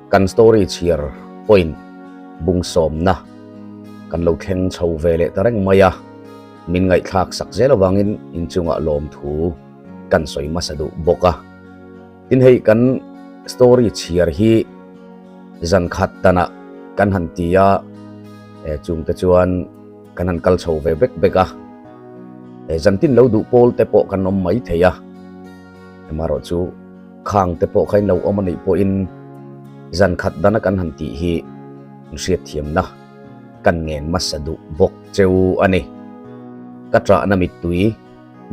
Kan story chhiar point bung sawmna kan lo thleng chho ve leh ta reng mai a, min ngaihthlak sak zel avangin inchungah lawmthu kan sawi hmasa duh bawk a. Tin hei kan story chhiar hi zan khat danah kan han ti a, chungte chuan kan han kal chho ve bek bek a, zan tin lo duh pawl te pawh kan awm mai thei a, amaherawh chu khang te pawh kha in lo awm a nih pawhin zan khat dana kan han tih hi hriatthiamna kan ngen hmasa duh bawk cheu a ni. Ka ṭahna mittui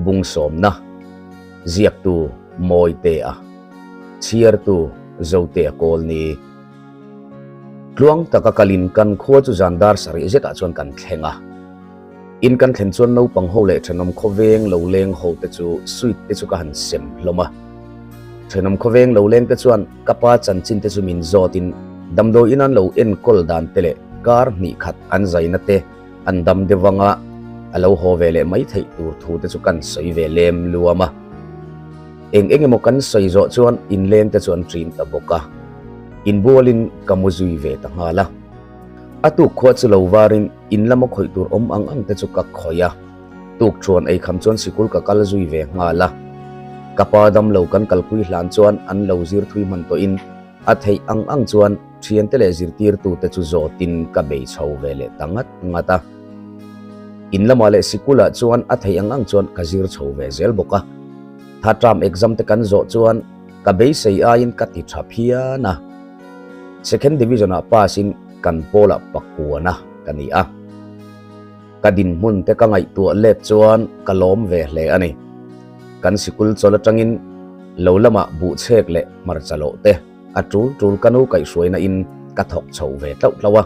bung sawmna ziaktu Mawitea, chhiartu Zotea Kawlni. Tluang taka kalin kan khua chu zan dar sarih zetah chuan kan thleng a. In kan thlen chuan naupang ho leh thenawm khawveng lo leng ho te chu sweet te chu ka han sem hlawm a. Thenawm khawveng lo leng te chuan ka pa chanchin te chu min zawtin damdawi in an lo enkawl dan te leh kar hnih khat an zaina te an dam deuh anga a lo haw ve leh mai theih tur thu te chu kan sawi ve lem luam a. Eng eng emaw kan sawi zawh chuan inleng te chu an ṭin ta bawk a, inbualin ka mu zui ve ta nghal a. A tuk khua chu lo varin in lama khawih tur awm ang ang te chu ka khawih a, tuk ṭhuan ei kham chuan sikul ka kal zui ve nghal a. Ka pa damlo kan kalpui hlan chuan an lo zir thui hman tawhin a theih ang ang chuan ṭhiante leh zirtirtute chu zawtin ka bei chho ve leh ta ngat ngat a. In lamah leh sikulah chuan a theih ang ang chuan ka zir chho ve zel bawk a. Tha term exam te kan zawh chuan ka beisei aiin ka ti tha phian a. Second division ah pass in kan pawlah pakuana ka ni a. Ka dinhmun te ka ngaihtuah let chuan ka lawm ve hle a ni. Kan sikul chawl atangin lo lamah buhchhek leh hmarcha loh te a tul tul ka nu kaihhruaina in ka thawk chho ve tlauh tlauh a.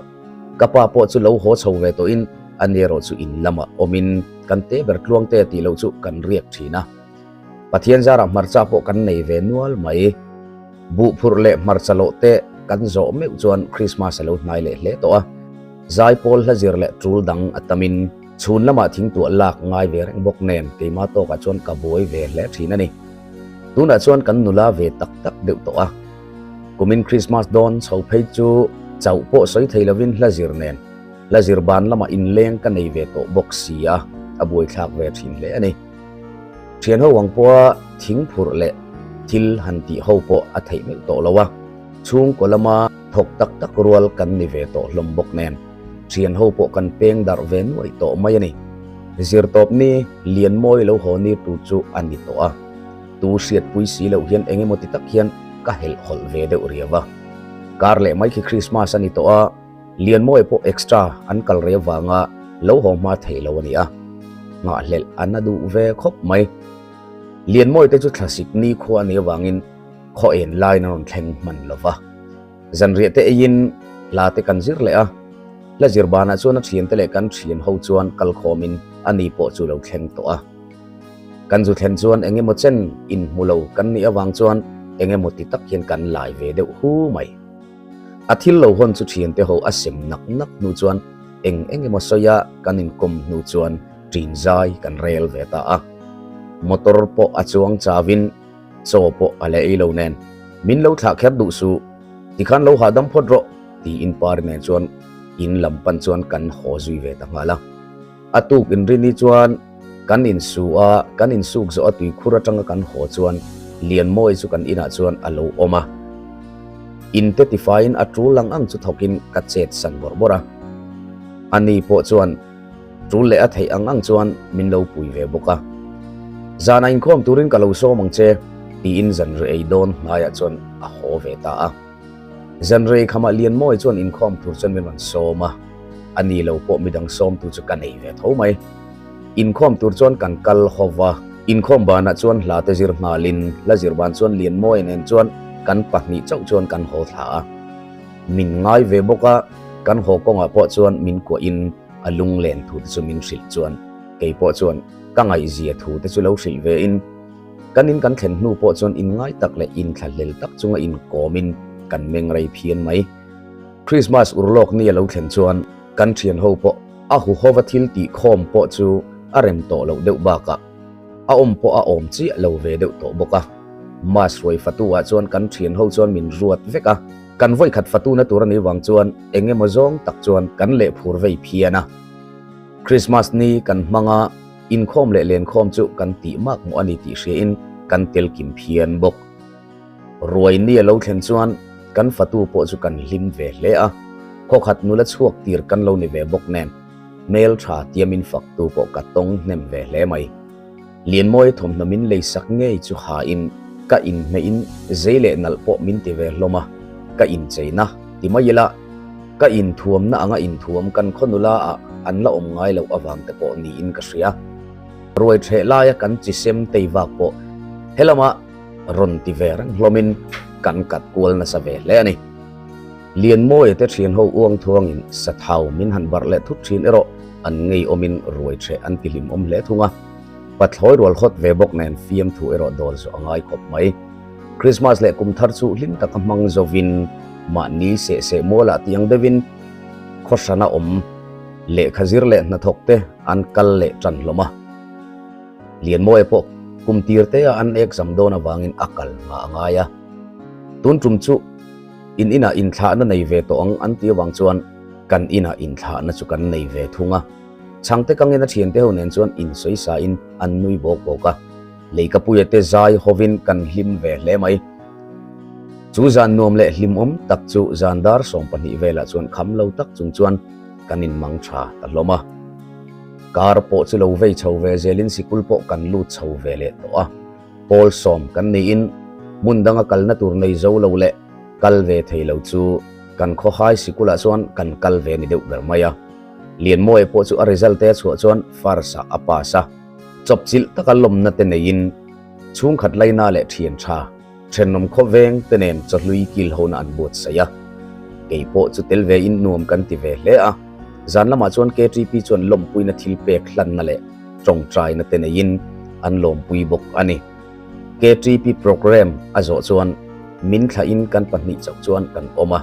Ka pa pawh chu lo haw chho ve tawhin a ni erawh chu in lamah awmin kan te ber tluang te tih loh chu kan riak thin a. Pathian zarah hmarcha pawh kan nei ve nual mai. Buh phurh leh hmarcha lawh te kan zawh meuh chuan Krismas a lo hnai leh hle tawh a. Zaipawl hla zir leh tul dang a tamin chhun lamah thingtuah lak ngai ve reng bawk nen keima tawkah chuan ka buai ve hle thin a ni. Tunah chuan kan nula ve tak tak deuh tawh a. Kumin Krismas dawn chho phei chu chauh pawh sawi thei lovin hla zir nen hla zir ban lamah inleng ka nei ve tawh bawk si a, a buaithlak ve thin hle a ni. Thian ho ang pawha thing phurh leh thil han tih ho pawh a theih meuh tawh lo a, chhungkaw lama thawk tak tak rual kan ni ve tawh hlawm bawk nen thian ho pawh kan peng darh ve nuaih tawh mai a ni. Zirtawp ni Lianmawi lo haw ni tur chu a ni tawh a, tu hriatpui si loh hian eng emaw ti tak hian ka helh hawlh ve deuh riau a. Kar leh mai khi Krismas a ni tawh a, Lianmawi pawh extra an kal rei avanga lo haw hma thei lo a ni a, nghahhlelh an a duh ve khawp mai. Lianmawi te chu thlasik ni khua a nih avangin khaw en laiin an rawn thleng hman lo va. Zanriah te eiin hla te kan zir leh a, hla zir banah chuan a thiante leh kan thian ho chuan kal khawmin a ni pawh chu lo thleng tawh a. Kan zu thlen chuan eng emaw chen inhmu lo kan nih avang chuan eng emaw ti tak hian kan lai ve deuh hu mai. A thil lo hawn chu thiante ho a sem nak nak hnu chuan eng eng emaw sawi a kan inkawm hnu chuan ṭin zai kan rel ve ta a. Motor pawh a chuang chauin chaw pawh a la ei lo nen, Min lo thlah kher duh suh, tikhan lo hahdam phawt rawh tiin Pari nen chuan in lam pan chuan kan haw zui ve ta nghal a. A tuk inrini chuan kan insu a, kan insuk zawh a tuikhur atanga kan haw chuan Lianmawi chu kan inah chuan a lo awm a. In te tifaiin a tul ang ang chu thawkin ka chet san bawrh bawrh a. Ani pawh chuan tul leh a theih ang ang chuan min lo pui ve bawk a. Zanah inkhawm turin ka lo sawm ang che tiin zanrei ei dawn hnaiah chuan a haw ve ta a. Zanrei khamah Lianmawi chuan inkhawm tur chuan min rawn sawm a, a ni lo pawh midang sawmtu chu ka nei ve tho mai. Inkhawm tur chuan kan kal ho va, inkhawm banah chuan hla te zir nghalin hla zir ban chuan Lianmawi nen chuan kan pahnih chauh chuan kan haw thla a. Min ngai ve bawk a, kan haw kawngah pawh chuan min kuahin a lunglen thu te chu min hrilh chuan kei pawh chuan ka ngaihzia thu te chu lo hrilh vein, Kan in kan thlen hnu pawh chuan inngai tak leh inthlahlel tak chunga inkawmin kan meng rei phian mai. Christmas urlawk ni a lo thlen chuan kan thian ho pawh a huhova thil tih khawm pawh chu a rem tawh loh deuh bakah a awm pawh a awm chiah lo ve deuh tawh bawk a. Mass hruai fatu ah chuan kan thian ho chuan min ruat vek a. Kan vawikhat fatuna tur a nih vang chuan eng emaw zawng tak chuan kan leh phur vei phian a. Krismas ni kan hmang a, inkhawm leh lenkhawm chu kan tih mak hmuh a ni tih hriain kan tel kim phian bawk. Ruai ni a lo thlen chuan kan fatu pawh chu kan hlim ve hle a, khawkhat nula chhuak tir kan lo ni ve bawk nen hmel tha tiamin faktu pawh ka tawng hnem ve hle mai. Lianmawi thawmhnaw min lei sak ngei chu hain ka inhmeihin zei leh nalh pawh min ti ve hlawm a, ka incheina ti mai ila ka inthuamna anga inthuam kan khaw nula ah an la awm ngai loh avang te pawh niin ka hria. Ruai ṭheh laia kan chi sem tei vak pawh helama rawn ti ve reng hlawmin kan kat kual nasa ve hle a ni. Lianmawia te ṭhian ho uang thuangin sathau min han barh leh thut ṭhin erawh an ngeiawmin ruai ṭheh an ti hlimawm hle thung a. Pathlawi rual hawt ve bawk nen fiamthu erawh dawl zawh a ngai khawp mai. Krismas leh kum thar chu hlim taka hmang zovin mahni seh seh mualah tih ang deuhin khaw hrana awm lehkha zir leh hnathawk te an kal leh ṭan hlawm a. Lianmawia pawh kum tir te a an exam dawn avangin a kal hma a ngai a. Tun tum chu in inah inthlahna nei ve tawh ang an tih avang chuan kan inah inthlahna chu kan nei ve thung a. Chhangte kangin a thiante ho nen chuan insawi sain an nui bawk bawk a. Leikapuia te zai hovin kan hlim ve hle mai. Chu zan nuam leh hlimawm tak chu zan dar 20 velah chuan kham lo tak chung chuan kan inmang tha ta hlawm a. Kar pawh chu lo vei chho ve zelin sikul pawh kan lut chho ve leh tawh a. Pawl sawm kan niin hmun danga kalna tur nei zo lo leh kal ve thei lo chu kan khawhai sikulah chuan kan kal ve ni deuh ber mai a. Lianmawia pawh chu a result te a chhuah chuan first ah a pass a. Chawpchilh taka lawmna te neiin chhungkhat laina leh thian tha thenawm khawveng te nen chawhlui kil hona an buatsaih a. Kei pawh chu tel ve in nuam kan ti ve hle a. Zan lamah chuan KTP chuan lawmpuina thil pek hlanna leh tawngtaina te neiin an lawmpui bawk a ni. KTP programme a zawh chuan min thlahin kan pahnih chauh chuan kan awm a,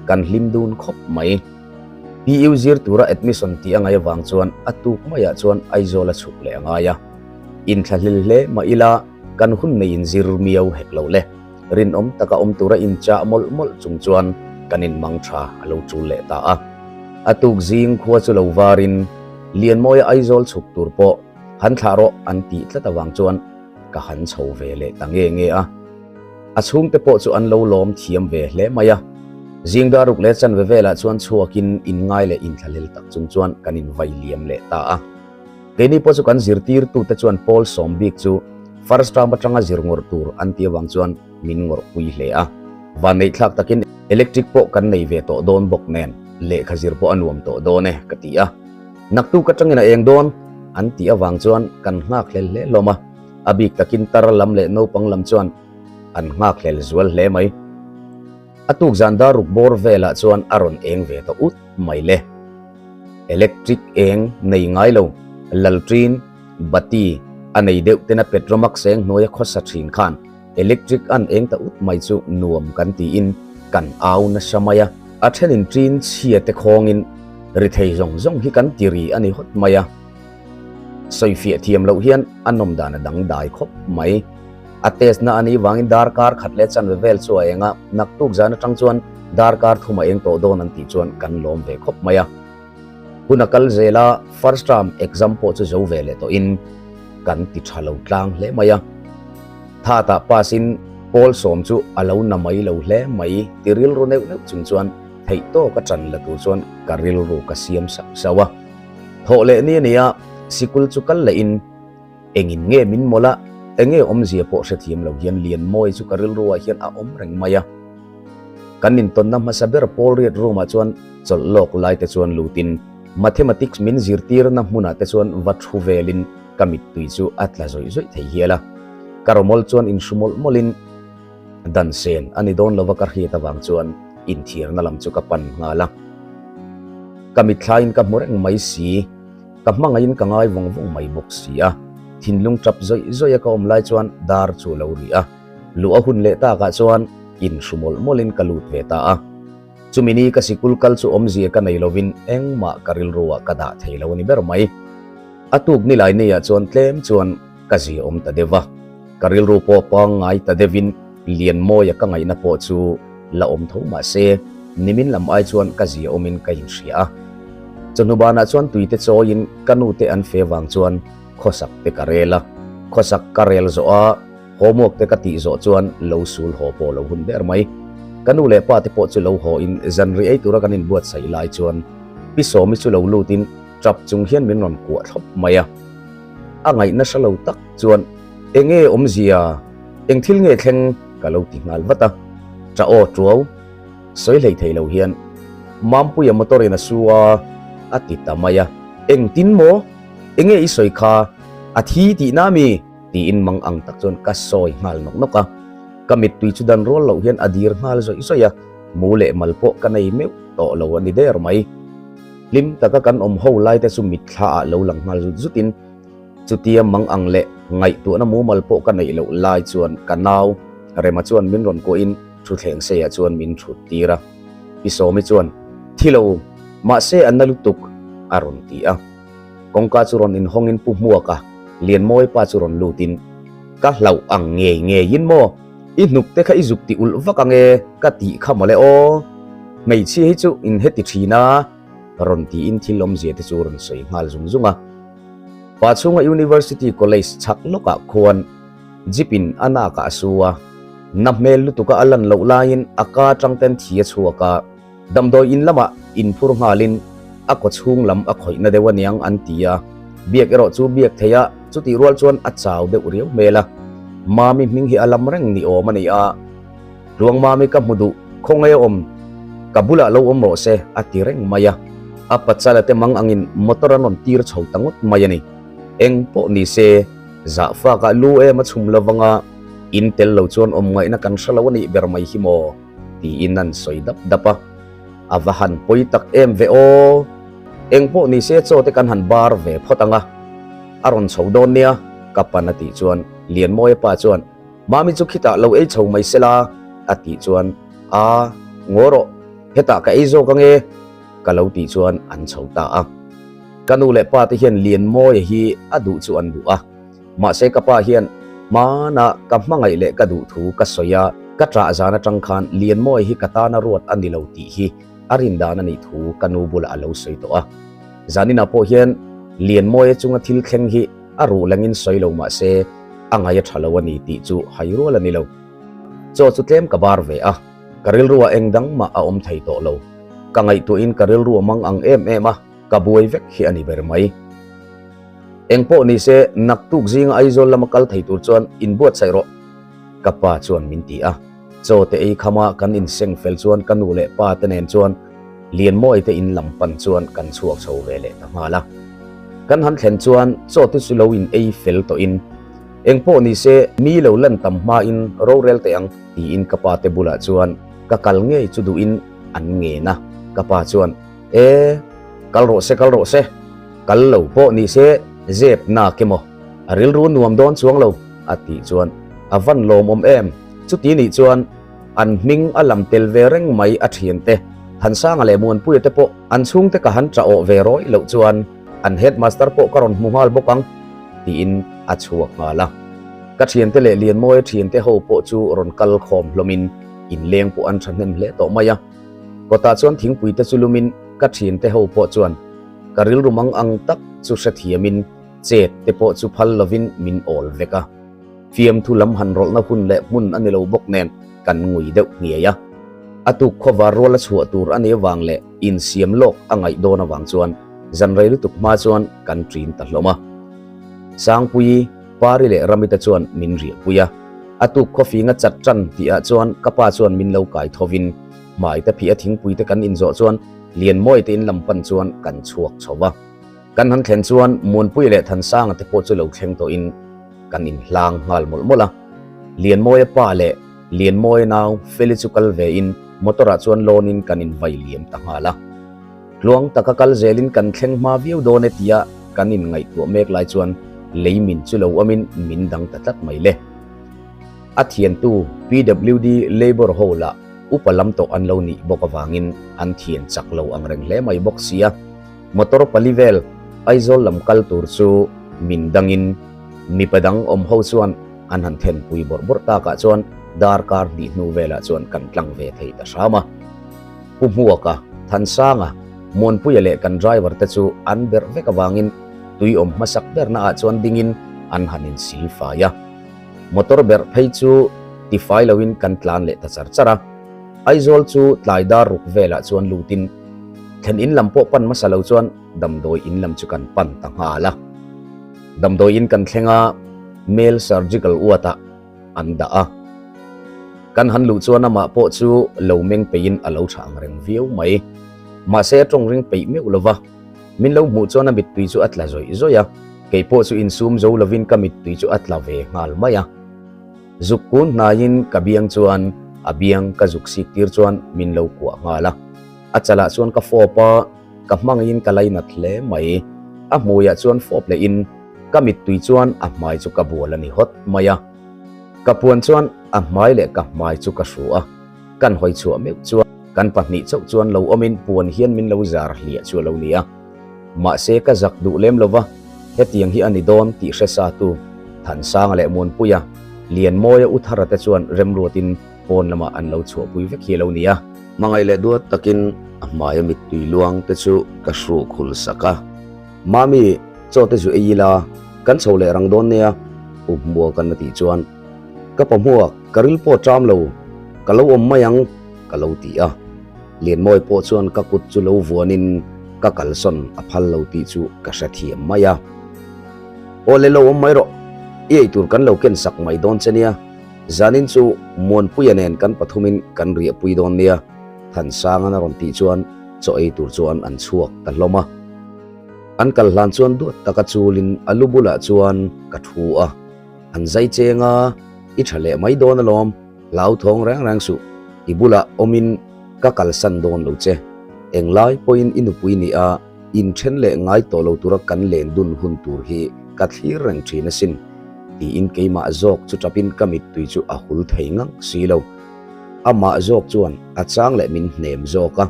kan hlim dun khawp mai. PU zir tura admission tih a ngaih avang chuan a tuk maiah chuan Aizawl a chhuk leh a ngai a. Inthlahlel hle mah ila kan hun neiin zir miau hek lo le. Rinawm taka awm tura inchah mawlh mawlh chung chuan kan inmang tha a lo tul leh ta a. A tuk zing khua chu lo varin Lianmawia Aizawl chhuk tur pawh han thlah rawh an tih tlat avang chuan ka han chho ve leh ta nge nge a. A chhungte pawh chu an lo lawm thiam ve hle mai a. Zing dar ruk leh chanve velah chuan chhuakin inngai leh inthlahlel tak chung chuan kan invai liam leh ta a. Keini pawh chu kan zirtirtute chuan pawl sawm bik chu first term atanga zir ngawrh tur an tih avang chuan min ngawrhpui hle a. Vanneihthlak takin electric pawh kan nei ve tawh dawn bawk nen lehkha zir pawh a nuam tawh dawn e ka ti a. Naktuk atangin a eng dawn an tih avang chuan kan nghakhlel hle hlawm a. A bik takin tar lam leh naupang lam chuan an nghakhlel zual hle mai. A tuk zan dar ruk bawr velah chuan a rawn eng ve ta ut mai le. Electric eng nei ngai lo, lalṭin, bati, a nei deuh tena petromax eng hnuaia khawsa ṭhin khan electric an eng ta ut mai chu nuam kan tiin kan au nasa mai a. A ṭhenin ṭin chhia te khawngin ri thei zawng zawng hi kan ti ri a ni hawt mai a. Sawifiah thiam loh hian a nawm dan a dangdai khawp mai. A test na a nih vangin darkar khat leh chanve vel chu a eng a, naktuk zan atang chuan darkar thum a eng tawh dawn an tih chuan kan lawm ve khawp mai a. Hun a kal zel a, first term exam pawh chu zo ve leh tawhin kan ti tha lo tlang hle mai a. Thatah pass in pawl sawm chu a lo na mai lo hle mai ti rilru neuh neuh chung chuan theihtawk a tan la tur chuan ka rilru ka siam sauh sauh a. Thawh leh ni a nia, sikul chu kal leh in engin nge min mawlh a, enge awmzia pawh hrethiam lo hian Lianmawi chu ka rilru ah hian a awm reng mai a. Kan intawnna hmasa ber pawl riat room ah chuan chawlh lawk lai te chuan lut in Mathematics min zirtirna hmun ah te chuan va thu vel in ka mittui chu a tla zawih zawih thei hial a. Ka rawmawl chuan inhru mawlh mawlh in Dan sen a ni dawn lova ka hriat avang chuan inthiarna lam chu ka pan nghal a. Ka mitthlaiin ka hmu reng mai si, ka hmangaihin ka ngai vawng vawng mai bawk si a. Thinlung tap zawih zawih a ka awm lai chuan dar chu a lo ri a. Luh a hun leh takah chuan inhru mawlh mawlhin ka lut ve ta a. Chumi ni ka sikul kal chu awmzia ka nei lovin engmah ka rilruah ka dah thei lo a ni ber mai. A tuk nilai neiah chuan tlem chuan ka zia awm ta deuh va. Ka rilru pawh pangngai ta deuhin Lianmawia ka ngaihna pawh chu la awm tho mah se nimin lam ai chuan ka zia awmin ka inhria a. Chawhnu banah chuan tuite chawiin ka nute an fe vang chuan khawsak te ka rel a, khawsak ka rel zawh a, homework te ka tih zawh chuan lo sul haw pawh lo hun ber mai. Ka nu leh pa te pawh chu lo haw in zanri ei tura kan inbuatsaih lai chuan Pi Sawmi chu lo lut in tap chung hian min rawn kuah thlawp mai a. A ngaihna hre lo tak chuan enge awmzia, eng thil nge thleng ka lo ti nghal vat a. Tah aw tuau sawi hlei thei lo hian Mampuia motor in a su a a ti ta mai a. Engtin maw? Enge i sawi kha? A thi tihna mi? Tiin mang ang tak chuan ka sawi nghal nawk nawk a. Ka mittui chu dan rual loh hian a dir nghal zawih zawih a, mu leh mal pawh ka nei meuh tawh lo a ni der mai. Hlim taka kan awm ho lai te chu mitthla ah lo lang nghal zut zut in chutia mang ang leh ngaihtuahna mumal pawh ka neih loh lai chuan ka nau Rema chuan min rawn kuah in thuthleng sei ah chuan min thut tir a. Pi Sawmi chuan, Thi lo, mahse a na lutuk a rawn ti a. Kawngka chu rawn inhawng in Pu Hmuaka, Lianmawi pa chu rawn lut in, Ka hlauh ang ngei ngei in maw? I hnuk te kha i zuk ti ulh vak ang e ka tih kha mawle aw. Hmeichhia hi chu in heti thin a, rawn tiin thil awmzia te chu rawn sawi nghal zung zung a. Pa chhunga University College chhak lawkah khuan Jeep in a nakah a su a, na hmel lutuka a lan loh laiin a ka atang ten thi a chhuak a, damdawi in lamah inphur nghalin a kaw chhung lam a khawih na deuh aniang an ti a, biak erawh chu biak thei a, chutih rual chuan a chau deuh riau hmel a, Mami hming hi a lam reng ni awm a ni a, Tluang Mami ka hmu duh, khawngaih a awm, ka bulah lo awm rawh se a ti reng mai a, a pachala te mang angin motor an rawn tir chho ta ngawt mai a ni. Eng pawh ni se, zahfakah lu em a chhum lovang a, in tel lo chuan awm ngaihna kan hre lo a nih ber mai hi maw? tiin an sawi dap dap a. A va han pawi tak em ve aw! Eng pawh ni se chaw te kan han bar ve phawt ang a, a rawn chho dawn nia, ka pan a tih chuan Lianmawia pa chuan, Mami chu khitah lo ei chho mai sela, a tih chuan, A, ngaw rawh, hetah ka ei zawk ang e, ka lo tih chuan an chho ta a. Ka nu leh pa te hian Lianmawia hi a duh chu an duh a, mahse ka pa hian hmana ka hmangaih leh ka duh thu ka sawi a, ka ṭah zan aṭang khan Lianmawia hi ka tana ruat a ni lo tih hi a rin dan a nih thu ka nu bulah a lo sawi tawh a. Zaninah pawh hian Lianmawia chunga thil thleng hi a ruh lengin sawi lo mahse a ngaih a ṭha lo a ni tih chu hai rual a ni lo. Chaw chu tlem ka bar ve a, ka rilruah eng dang mah a awm thei tawh lo. Ka ngaihtuahin ka rilru a mang ang em em a, ka buai vek hi a ni ber mai. Eng pawh ni se, naktuk zinga Aizawl lama kal thei tur chuan inbuatsaih rawh, ka pa chuan min ti a. Chaw te ei khama kan inseng fel chuan ka nu leh pa te nen chuan Lianmawi te in lam pan chuan kan chhuak chho ve leh ta nghal a. Kan han thlen chuan chaw te chu lo in ei fel tawhin, Eng pawh ni se, mi lo lan tam hmain rorel teh ang, tiin ka pa te bulah chuan ka kal ngei chu duhin an ngen a. Ka pa chuan, E, kal rawh se, kal rawh se, kal lo pawh ni se zep nak emaw, a rilru nuam dawn chuang lo, a tih chuan a van lawmawm em? Chuti nih chuan an hming a lam tel ve reng mai a thiante, Thansanga leh Muanpuia te pawh an chhungte ka han ṭah awh ve rawih loh chuan an headmaster pawh ka rawn hmu nghal bawk ang, tiin a chhuak nghal a. Ka thiante leh Lianmawia thiante ho pawh chu rawn kal khawm hlawmin inleng pawh an ṭhahnem hle tawh mai a. Kawtah chuan thingpui te chu lumin ka thiante ho pawh chuan ka rilru mang ang tak chu hrethiamin chet te pawh chu phal lovin min awl vek a. Fiamthu lam han rawlhna hun leh hmun a ni lo bawk nen kan ngui deuh hniai a. A tuk khawvar rual a chhuah tur a nih avang leh insiam lawk a ngaih dawn avang chuan zan rei lutuk hma chuan kan ṭin ta hlawm a. Sangpuii, Pari leh Ramita chuan min riahpui a. A tuk khawfing a chat ṭan tihah chuan ka pa chuan min lo kai thovin hmai te phih a thingpui te kan inzawh chuan Lianmawi te in lam pan chuan kan chhuak chho va. Kan han thlen chuan Muanpuia leh Thansanga te pawh chu lo thleng tawhin kan inhlang nghal mawlh mawlh a. Lianmawia pa leh Lianmawia nau Feli chu kal ve in motor ah chuan lawn in kan invai liam ta nghal a. Tluang taka kal zelin kan thleng hma viau dawn e tia kan inngaihtuah mek lai chuan lei min chu lo awmin min dang ta tlat mai le. A thiantu PWD Labour ho lah upa lam tawh an lo nih bawk avangin an thian chak lo ang reng hle mai bawk sia. Motor pali vel Aizawl lam kal tur chu min dangin mipa dang awm ho chuan an han thenpui bawrh bawrh takah chuan. Darkar hnih hnu velah chuan kan tlang ve thei ta hram a. Pu Hmuaka, Thansanga, Muanpuia leh kan driver te chu an berh vek avangin tui awm hmasak berna ah chuan dingin an han insil fai a. Motor berh phei chu tifai loin kan tlan leh ta char char a. Aizawl chu tlai dar ruk velah chuan lutin thlen in lam pawh pan hmasa lo chuan damdawi in lam chu kan pan ta nghal a. Damdawi in kan thleng a, male surgical ward ah an dah a. Kan han luh chuan amah pawh chu lo meng peihin a lo tha ang reng viau mai. Mahse a tawng ring peih meuh lova, min lo hmuh chuan a mittui chu a tla zawih zawih a, kei pawh chu insum zo lovin ka mittui chu a tla ve nghal mai a. Zuk kun hnaiin ka biang chuan a biang ka zuk sik tir chuan min lo kuah nghal a. A chalah chuan ka fawp a, ka hmangin ka lainat hle mai. A hmuiah chuan fawp lehin ka mittui chuan a hmai chu ka bual a ni hawt mai a. Ka puan chuan a hmai leh ka hmai chu ka hru a, kan hawi chhuah meuh chuan kan pahnih chauh chuan lo awmin puan hian min lo zar hliah chu a lo ni a. Mahse ka zak duh lem lo va, hetiang hi a ni dawn tih hre sa tu Thansanga leh Muanpuia, Lianmawia U Thara te chuan remruatin pawn lamah an lo chhuahpui vek hi a lo ni a. Hmangaih leh duat takin a hmaia mittui luang te chu ka hruh khul sak a. Mami, chaw te zu ei ila, kan chho leh rang dawn nia, U Hmuaka'n a tih chuan, Ka pa Hmuak, ka ril pawh ṭam lo, ka lo awm mai ang, ka lo ti a. Lianmawi pawh chuan ka kut chu lo vuanin ka kalsawn a phal lo tih chu ka hrethiam mai a. Aw le lo awm mai rawh, i eitur kan lo ken sak mai dawn che nia, zanin chu Muanpuia nen kan pathumin kan riahpui dawn nia, Thansanga'n a rawn tih chuan chaw ei tur chuan an chhuak ta hlawm a. An kal hlan chuan duat taka chulin a lu bulah chuan ka thu a, an zai cheng a, I tha leh mai dawn alawm, hlauthawng reng reng suh, i bulah awmin ka kalsan dawn lo che, englai pawhin i nupui ni a, inthen leh ngai tawh lo tura kan len dun hun tur hi ka thlir reng thin asin, tiin keimah zawk chu tapin ka mittui chu a hul thei ngang si lo. Amah zawk chuan a chang leh min hnem zawk a.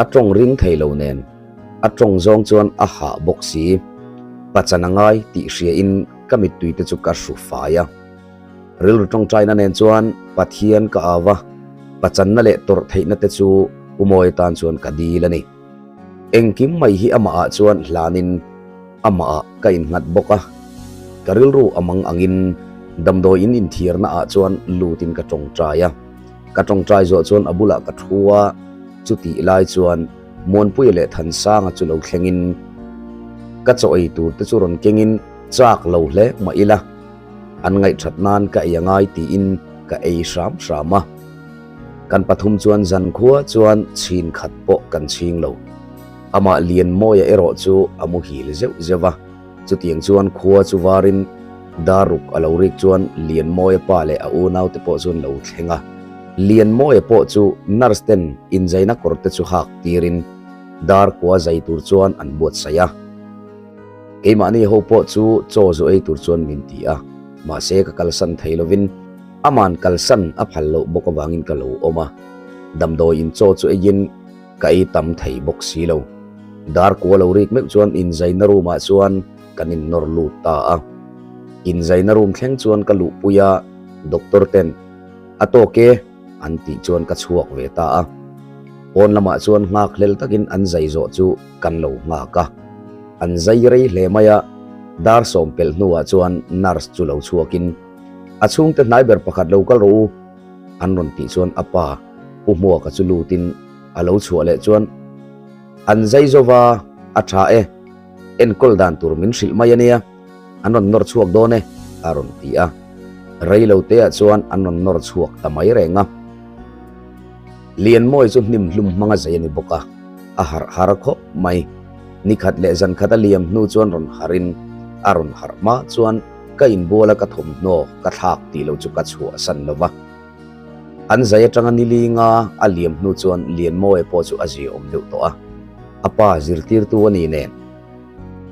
A tawng ring thei lo nen, a tawng zawng chuan a hah bawk si. Pachan a ngai tih hriain ka mittui te chu ka hru fai a. Rilru tawngtaina nen chuan Pathian ka au a, pachanna leh tawrh theihna te chu Umawi tan chuan ka dil a ni. Engkim mai hi amahah chuan hlanin amahah ka innghat bawk a. Ka rilru a mang angin damdawiin inthiarna ah chuan lutin ka tawngtai a. Ka tawngtai zawh chuan a bulah ka thu a, chutih lai chuan Muanpuia leh Thansanga chu lo thlengin ka chaw ei tur te chu rawn kengin chak lo hle mah ila an ngaihthat nan ka ei a ngai tiin ka ei hram hram a. Kan pathum chuan zankhua chuan chhin khat pawh kan chhing lo. Amah Lianmawia erawh chu a muhil zeuh zeuh a. Chutiang chuan khua chu varin dar ruk a lo rik chuan Lianmawia pa leh a unaute pawh chuan lo thleng a. Lianmawia pawh chu nurse ten inzaina kawr te chu hak tirin dar kua zai tur chuan an buatsaih a. Keimahni ho pawh chu chaw zu ei tur chuan min ti a, mahse ka kalsan thei lovin aman kalsan a phal loh bawk avangin ka lo awm a. Damdawiin chaw chu eiin Ka ei tam thei bawk si lo. Dar kua lo rik meuh chuan inzaina room ah chuan kan innawr lut ta a. Inzaina room thleng chuan ka luhpui a, doctor ten a tawk e an tih chuan ka chhuak ve ta a. Pawn lamah chuan nghak hlel takin an zai zawh chu kan lo nghak a. An zai rei hle mai a, dar sawm pelh hnuah chuan nurse chu lo chhuakin a chhungte hnai ber pakhat lo kal rawh u, An rawn tih chuan a pa Pu Hmuaka chu lutin a lo chhuah leh chuan an zai zo va, a tha e, enkawl dan tur min hrilh mai a nia, an rawn nawr chhuak dawn e, a rawn ti a. Rei lo teah chuan an rawn nawr chhuak ta mai reng a. Lianmawi chu hnim hlum hmanga zai a ni bawk a, a harh har khawp mai. Nikhat leh zankhat a liam hnu chuan rawn harhin a rawn harh hma chuan Ka inbuala ka thawmhnaw ka thlak tih lo chu ka chhuahsan lo va. An zai atanga nilinga a liam hnu chuan Lianmawia pawh chu a ziaawm deuh tawh a. A pa zirtirtu a ni nen,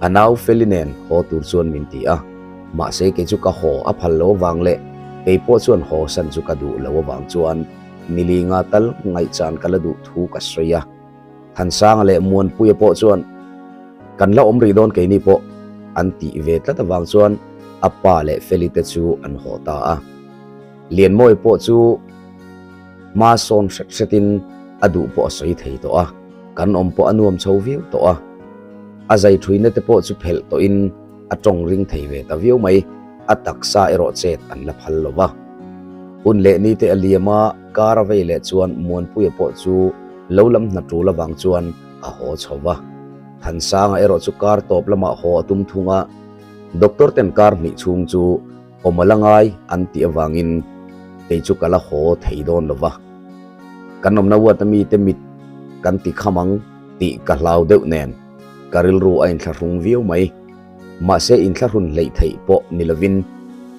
a nau Feli nen haw tur chuan min ti a. Mahse kei chu ka haw a phal lo avang leh kei pawh chuan haw san chu ka duh lo avang chuan nilinga tal ngaihchan ka la duh thu ka sawi a. Thansanga leh Muanpuia pawh chuan kan la awm rih dawn keini pawh an tih ve tlat avang chuan a pa leh Feli te chu an haw ta a. Lianmawia pawh chu hma sawn hret hretin a duh pawh a sawi thei tawh a, kan awm pawh a nuam chho viau tawh a. A zai thuina te pawh chu phelh tawhin a tawng ring thei ve ta viau mai, a taksa erawh chet an la phal lo va. Hun leh ni te a liam a, kar a vei leh chuan Muanpuia pawh chu lo lam hna tul avang chuan a haw chho va. Thansanga erawh chu kar tawp lamah haw a tum thung a, doctor ten kar hnih chhung chu awm a la ngai an tih avangin kei chu ka la haw thei dawn lo va. Kan awmna uat ami te mit kan ti kham ang tih ka hlau deuh nen ka rilru a inthlahrung viau mai. Mahse inthlahrun hleih theih pawh ni lovin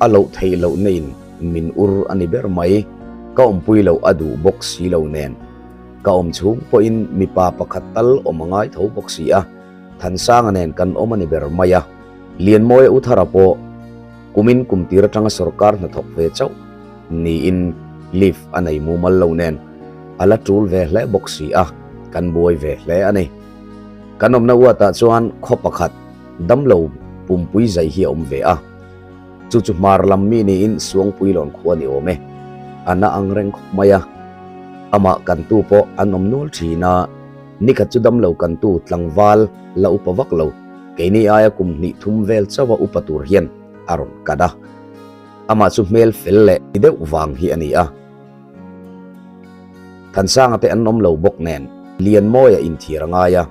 a loh theih loh na in min ur a ni ber mai. Ka awmpui loh a duh bawk si lo nen ka awm chhung pawhin mipa pakhat tal awm a ngai tho bawk si a, Thansanga nen kan awm a ni ber mai a. Lianmawia Uthara pawh kumin kum tir atanga sorkar hnathawk ve chauh niin leave a nei mumal lo nen a la tul ve hle bawk si a, kan buai ve hle a ni. Kan awmna uatah chuan khaw pakhat damlo pumpui zai hi a awm ve a, chu chu hmar lam mi niin Suangpuilawn khua ni awm e, a na ang reng khawp mai a, amah kantu pawh an awm nual thin a. Nikhat chu damlo kantu tlangval la upa vak lo, keini aia kum hnih thum vel chauha upa tur hian a rawn kat a. Amah chu hmel fel leh ti deuh vang hi a ni a. Thansanga te an awm lo bawk nen Lianmawia inthiar a ngai a.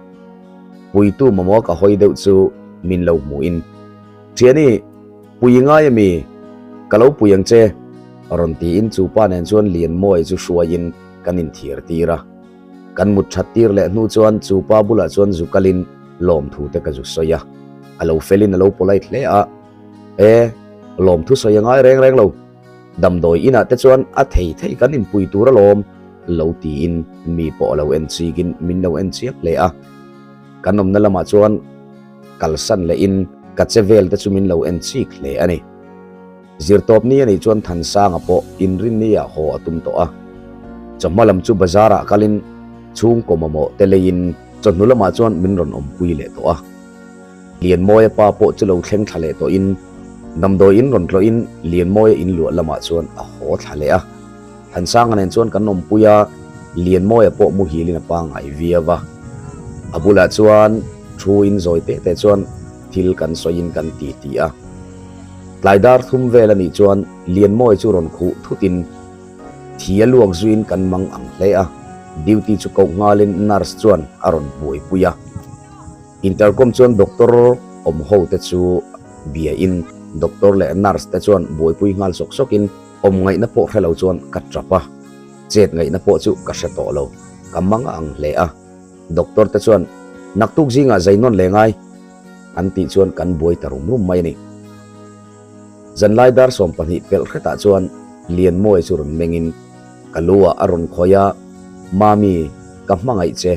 Puitu mamawh ka hawi deuh chu min lo hmuhin, Thiani, pui i ngai ami? Ka lo pui ang che, rawn tiin chu pa nen chuan Lianmawia chu hruaiin kan inthiar tir a. Kan mut that tir leh hnu chuan chu pa bulah chuan zu kalin lawmthu te ka zu sawi a. A lo felin a lo polite hle a. E, lawmthu sawi a ngai reng reng lo. Damdawi inah te chuan a thei thei kan inpui tur alawm lo tiin mi pawh a lo en chikin min lo en chiang hle a. Kan awmna lamah chuan kalsan lehin ka che vel te chu min lo en chik hle a ni. Zirtawpni a nih chuan Thansanga pawh inrinni ah haw a tum tawh a. Chawhma lam chu bazar ah kalin chhungkaw mamawh te leiin chawhnu lamah chuan min rawn awmpui leh tawh a. Lianmawia pa pawh chu lo thleng thla leh tawhin damdawi in rawn tlawhin Lianmawia in luah lamah chuan a haw thla leh a. Thansanga nen chuan kan awmpui a, Lianmawia pawh muhilin a pangngai viau a. A bulah chuan thu in zawi teh teh chuan thil kan sawiin kan ti ti a. Tlai dar thum vel a nih chuan Lianmawia chu rawn khuh thutin thi a luak zuiin kan mang ang hle a, duty chu koh nghalin nurse chuan a rawn buaipui a. Intercom chuan doctor awm ho te chu biain doctor leh nurse te chuan buaipui nghal sawk sawkin awm ngaihna pawh hre lo chuan ka tap a, chet ngaihna pawh chu ka hre tawh lo, ka mang a ang hle a. Doctor te chuan naktuk zingah zai nawn leh ngai. An tih chuan kan buai ta rum rum mai a ni. Zanlai dar 20 pelh hretah chuan Lianmawia chu rawn mengin ka lu ah a rawn khawi a, Mami, ka hmangaih che,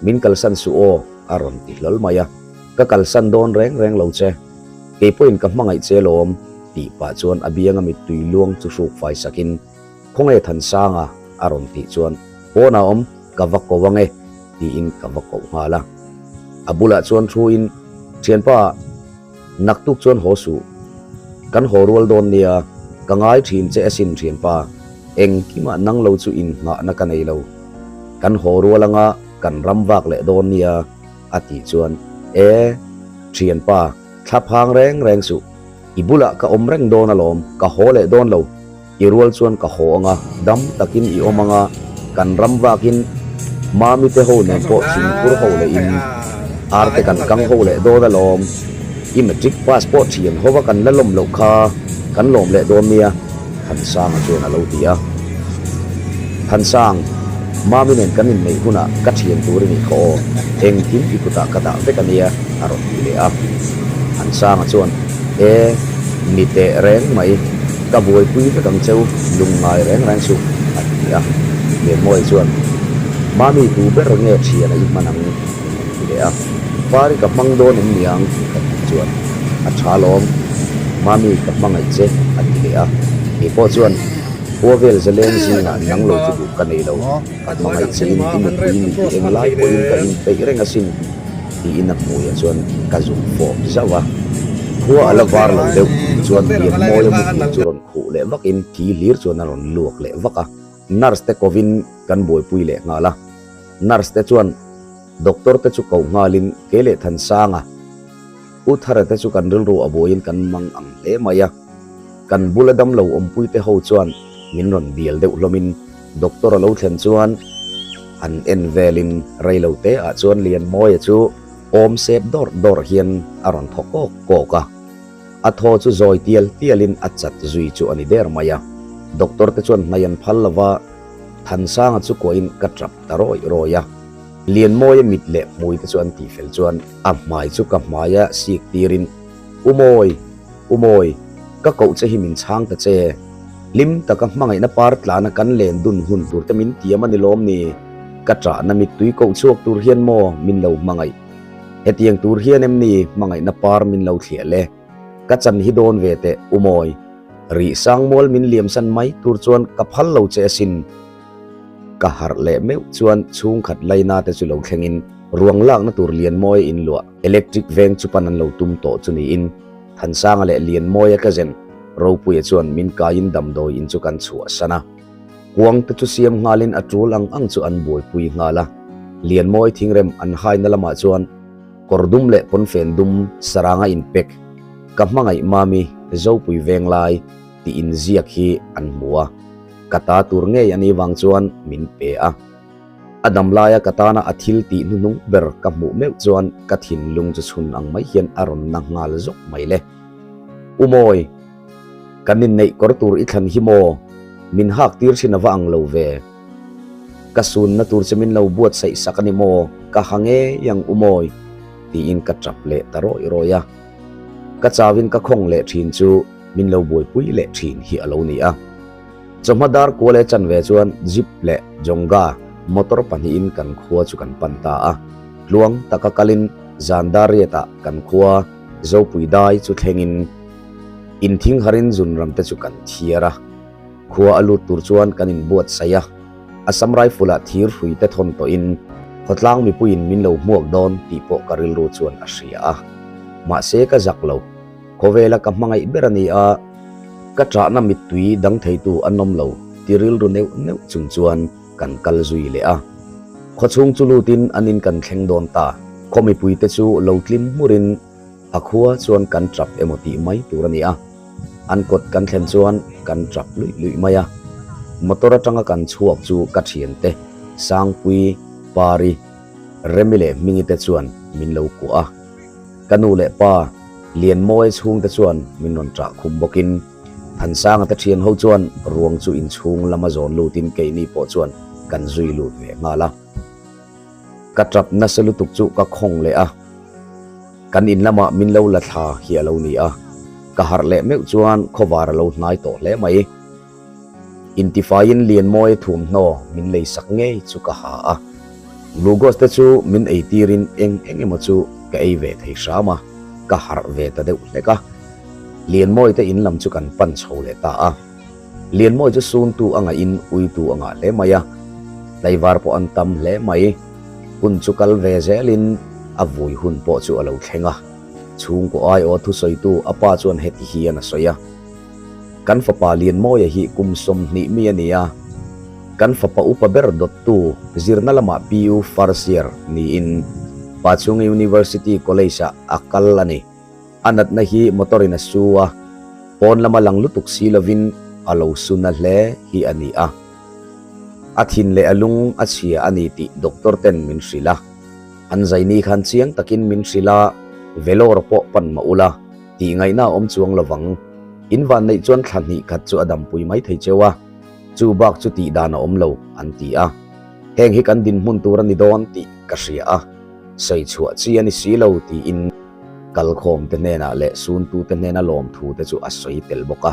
min kalsan suh aw a rawn ti hlawl mai a. Ka kalsan dawn reng reng lo che, kei pawhin ka hmangaih che lawm tih pah chuan a bianga mittui luang chu hruk fai sakin Khawnge Thansanga a rawn tih chuan Pawnah awm ka va ko ange tiin ka va koh nghal a. A bulah chuan thuin, Thianpa, naktuk chuan haw suh. Kan haw rual dawn nia, ka ngai thin che asin thianpa, engkimah nang lo chu innghahna ka nei lo. Kan haw rual anga kan ram vak leh dawn nia a tih chuan, E, thianpa, thla phang reng reng suh. I bulah ka awm reng dawn alawm, ka haw leh dawn lo. I rual chuan ka haw anga, dam takin i awm anga, kan ram vakin Mami te ho nen pawh thingphur ho leh in ar te kan kang ho leh dawn alawm. I matric pass pawh thian hova kan la lawm loh kha kan lawm leh dawn nia, Thansanga chuan a lo ti a. Thansang, Mami nen kan inneih hunah ka thian tur i nih kha aw, engkim i kutah ka dah vek a nia, a rawn ti leh a. Thansanga chuan, E, ni teh reng mai, ka buaipui vek ang cheu, lungngai reng reng suh, a ti a. Lianmawia chuan, Mami tu ber nge thian a i hman ang? min rawn ti leh a. Pari ka hmang dawn em niang? ka tih chuan, A tha lawm, Mami ka hmangaih che, a ti leh a. Kei pawh chuan, Khua vel zaleng zingah nang lo chu duh ka nei lo, ka hmangaih che in i nupui nih hi eng lai pawhin ka inpeih reng asin, tiin a hmuiah chuan ka zuk fawp zauh a. Khua a la var lo deuh. chuan Lianmawia muhil chu rawn khuh leh vakin thi hlir chuan a rawn luak leh vak a. Nurse te kovin kan buaipui leh nghal a. Nurse te chuan doctor te chu koh nghalin kei leh Thansanga, U Thara te chu kan rilru a buaiin kan mang ang hle mai a. Kan bula damlo awmpui te ho chuan min rawn bial deuh hlawmin doctor a lo thlen chuan han en velin reilo te ah chuan Lianmawia chu awm sep dawrh dawrh hian a rawn thaw kawk kawk a. A thaw chu zawi tial tialin a chat zui chu a ni der mai a. Doctor te chuan hnai an phal lova Thansanga chu kuahin ka tap ta rawih rawih a. Lianmawia mit leh hmui te chu an tihfel chuan a hmai chu ka hmaia sik tirin, U Mawi! U Mawi! Ka koh che hi min chhang ta che. Hlim taka hmangaihna par tlana kan len dun hun tur te min tiam a ni lawm ni? Ka ṭahna mittui koh chhuak tur hian maw min lo hmangaih? Hetiang tur hian em ni hmangaihna par min lo thliah le? Ka chan hi dawn ve teh, U Mawi. Rih Sangmual min liamsan mai tur chuan ka phal lo che asin. Ka harh leh meuh chuan chhungkhat laina te chu lo thlengin ruang lakna tur Lianmawia in luah electric veng chu pan an lo tum tawh chu niin Thansanga leh Lianmawia ka zen Ropuia chuan min kaiin damdawi in chu kan chhuahsan a. Kuang te chu siam nghalin a tul ang ang chu an buaipui nghal a. Lianmawi thingrem an haina lamah chuan kawr dum leh pawnfen dum saranga inpek ka hmangaih mami Zopui Venglai tih inziak hi an hmu a. Ka ta tur ngei a nih vang chuan min pe a. A dam laia ka tana a thil tih hnuhnung ber ka hmuh meuh chuan ka thinlung chu chhun ang mai hian a rawn na nghal zawk mai le. U Mawi, kan inneih kawr tur i thlan hi maw? Min hak tir thin a va ang lo ve. Ka sunna tur che min lo buatsaih sak a ni maw? Ka ha ngei ang U Mawi, tiin ka tap leh ta rawih rawih a. Ka chauin ka khawng leh thin chu min lo buaipui leh thin hi a lo ni a. Chawhma dar kual e chanve chuan Jeep leh Jonga motor pahnihin kan khua chu kan pan ta a. Tluang taka kalin zan dar riatah kan khua Zopui dai chu thlengin inthing harin zunram te chu kan thiar a. Khua a lut tur chuan kan inbuatsaih a. Assam Rifle ah thir hrui te thawn tawhin khawtlang mipuiin min lo hmuak dawn tih pawh ka rilru chuan a hria a. Mahse ka zak lo. Khawvela ka hmangaih ber a ni a, ka ṭahna mittui dang theitu an awm lo ti rilru neuh neuh chung chuan kan kal zui leh a. Khawchhung chu lutin an in kan thleng dawn ta. Khaw mipuite chu lo tlim hmurin a khua chuan kan ṭap emaw tih mai tur a ni a. An kawt kan thlen chuan kan ṭap luih luih mai a. Motor aṭanga kan chhuak chu ka ṭhiante Sangpui, Pari, Remi leh Hmingi te chuan min lo kuah a. Ka nu leh pa Lianmawia chhungte chuan min rawn ṭah khum bawkin Thansanga te ṭhian ho chuan ruang chu inchhung lama zawn lutin keini pawh chuan kan zui lut ve nghal a. Ka ṭap nasa lutuk chu ka khawng leh a, kan in lamah min lo la thla hi a lo ni a, ka harh leh meuh chuan khawvar a lo hnai tawh hle mai. Intifaiin Lianmawia thuamhnaw min lei sak ngei chu ka ha a, glucose te chu min ei tirin eng eng emaw chu ka ei ve thei hram a, ka harh ve ta deuh hlek a. Lianmawia te in lam chu kan pan chho leh ta a. Lianmawia chu suntu a ngaihin uitu a ngah hle mai a, tlaivar pawh an tam hle mai. Hun chu kal ve zelin a vui hun pawh chu a lo thleng a, chhungkaw aiawh thusawitu a pa chuan heti hian a sawi a. Kan fapa Lianmawia hi kum 20 mi a ni a, kan fapa upa ber dawttu zirna lamah PU first year niin Pachhunga University College-ah a kal a ni. A natna hi motor-in a su a, pawn lama lang lutuk si lovin a lo su na hle hi a ni a. A thin leh a lung a chhia a ni tih doctor ten min hrilh a. An zaini khan chiang takin min hrilh a, Vellore pawh pan mah ula, Tih ngaihna a awm chuang lovang. In van neih chuan thla hnih khat chu a dampui mai thei cheu a, chu bak chu tih dan a awm lo, an ti a. Heng hi kan dinhmun tur a ni dawn tih ka hria a, sawi chhuah chi a ni si lo tiin kalkhawm te hnenah leh suntu te hnena lawmthu te chu a sawi tel bawk a.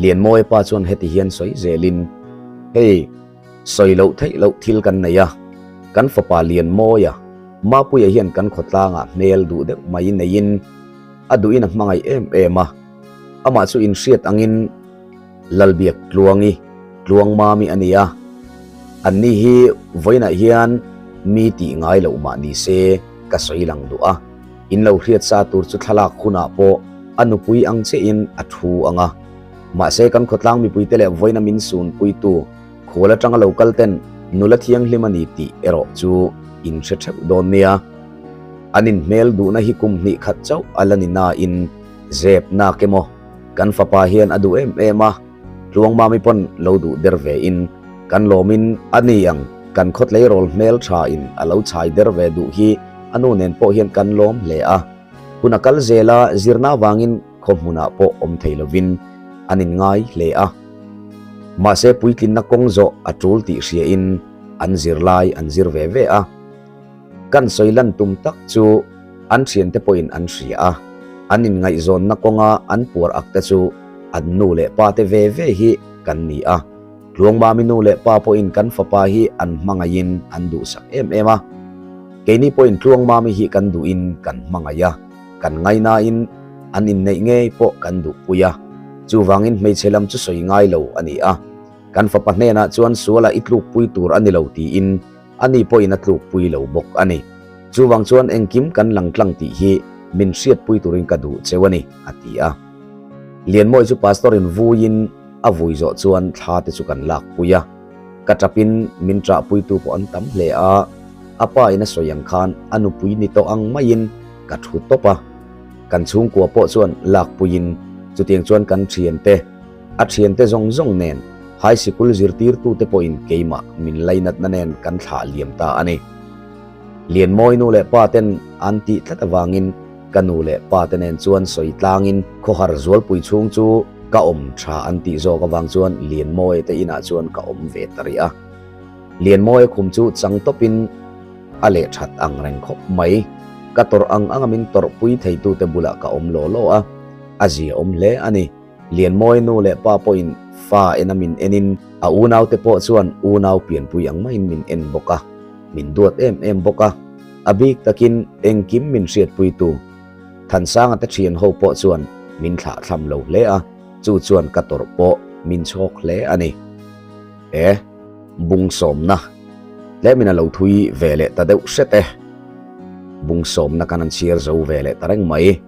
Lianmawia pa chuan heti hian sawi zelin, Hei, sawi loh theih loh thil kan nei a, kan fapa Lianmawia, Mapuia hian kan khawtlangah hmel duh deuh mai neiin a duhin a hmangaih em em a, amah chu inhriat angin Lalbiak Tluangi, Tluangmami a ni a, anni hi vawiinah hian mi tih ngai loh mah ni se ka sawi lang duh a, in lo hriat sa tur chu thlalak hunah pawh A nupui ang chiahin a thu ang a. Mahse kan khawtlang mipuite leh vawiina min sunpuitu khual atanga lo kal ten nula thianghlim a ni tih erawh chu in hre theuh dawn nia. An inhmel duhna hi kum hnih khat chauh a la ni nain zep nak emaw kan fapa hian a duh em em a, Tluangmami pawn lo duh der ve in kan lawmin a ni ang kan khawtleirawl hmel tha in a lo chhai der ve duh hi a nu nen pawh hian kan lawm hle a. Hun a kal zel a, zirna avangin khaw hmunah pawh awm thei lovin an inngai hle a. Mahse puitlinna kawng zawh a tul tih hriain an zirlai an zir ve ve a. Kan sawi lan tum tak chu an thiante pawhin an hria a, an inngaihzawnna kawnga an puar ak te chu an nu leh pa te ve ve hi kan ni a. Tluangmami nu leh pa pawhin kan fapa hi an hmangaihin an duhsak em em a. Keini pawhin Tluangmami hi kan duhin kan hmangaih a, kan ngainain an inneih ngei pawh kan duhpui a. Chuvangin hmeichhe lam chu sawi ngai lo a ni a. Kan fapa hnenah chuan sualah i tlukpui tur a ni lo tiin ani pawhin a tlukpui lo bawk a ni. Chuvang chuan engkim kan lang tlang tih hi min hriatpui turin ka duh cheu a ni, a ti a. Lianmawi chu Pastor-in vuiin a vui zawh chuan thla te chu kan lakpui a. Ka tapin min ṭahpuitu pawh an tam hle a, a pa in a sawi ang khan a nupui ni tawh ang maiin ka thu tawp a. Kan chhungkua pawh chuan lakpuiin chutiang chuan kan ṭhiante, a ṭhiante zawng zawng nen high sikul zirtirtute pawhin keimah min lainatna nen kan thlah liam ta a ni. Lianmawi nu leh pa ten an tih tlat avangin ka nu leh pa te nen chuan sawi tlangin khawhar zualpui chhung chu ka awm tha an tih zawk avang chuan Lianmawia te inah chuan ka awm ve ta rih a. Lianmawia khum chu chang tawpin a leh that ang reng khawp mai. Ka tawrh ang anga min tawrhpui theitute bulah ka awm law law a, a zia awm hle a ni. Lianmawia nu leh pa pawhin fa ena min enin a unaute pawh chuan unau pianpui ang maiin min en bawk a, min duat em em bawk a. A bik takin engkim min hriatpuitu Thansanga te thian ho pawh chuan min thlahthlam lo hle a, chu chuan ka tawrh pawh min chhawk hle a ni. E, bung sawmna tlemin a lo thui ve leh ta deuh hret e. Bung sawmna kan han chhiar zo ve leh ta reng mai.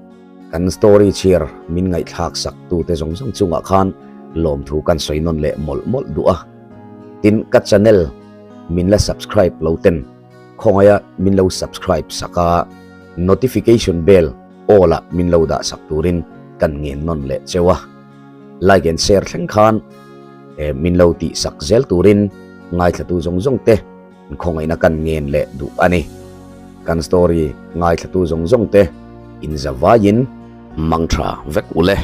Kan story chhiar min ngaihthlak sak tute zawng zawng chungah khan lawmthu kan sawi nawn leh mawlh mawlh duh a. Tin, ka channel min la subscribe lo ten khawngaia min lo subscribe sak a, notification bell all ah min lo dah sak turin kan ngen nawn leh cheu a. Like and share thleng khan min lo tih sak zel turin ngaithlatu zawng zawng te Khawngaihna kan ngen leh duh a ni. Kan story ngaithlatu zawng zawng te in zavaiin mangtha vek u le.